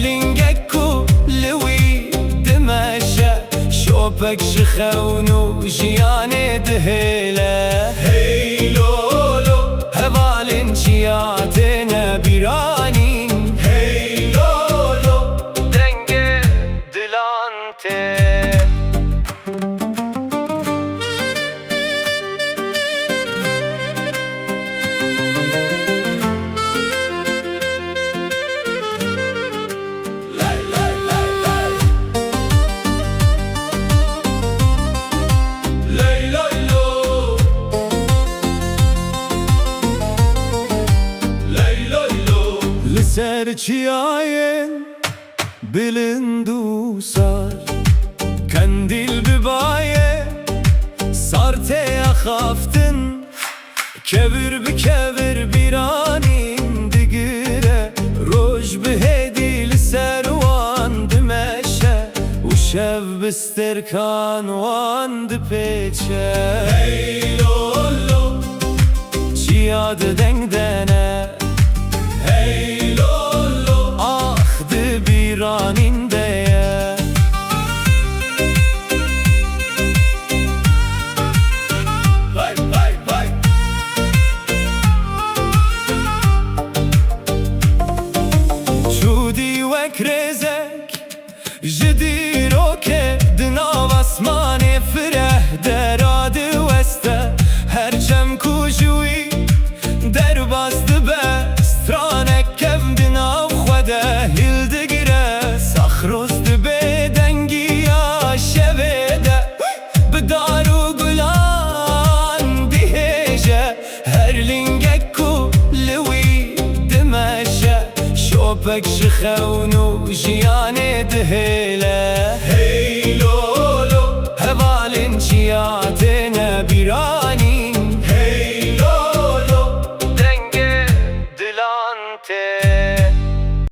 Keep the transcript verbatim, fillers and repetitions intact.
Lingek ku li wî dimeşe, şopek ji xewn û jiyanê dihêle. Hey lolo, hevalên çiya têne bîranîn. Hey lolo, dengê dilan tê. Li ser çiyayên bilind û sar, qendîl bi bayê sar tê axaftin. Kevir bi kevir bîranîn digire, roj bi hêdî li ser wan dimeşe û şev bi stêrkan wan dipêçe. Hey lolo, çiya di deng de ne. Hey lolo, ax di bîranîn de ye. Hey, hey, hey. Çûdî wek rêzek ji dîrokê di nav asmanê fireh de radiweste. Her çem ku ji wî derbas dibe, stranek kevn di nav xwe de hîl digire. Saxroz di bêdengiya şevê de bi dar û gulan dihêje. Her lingek ku li wî dimeşe, şopek ji xewn û jiyanê dihêle.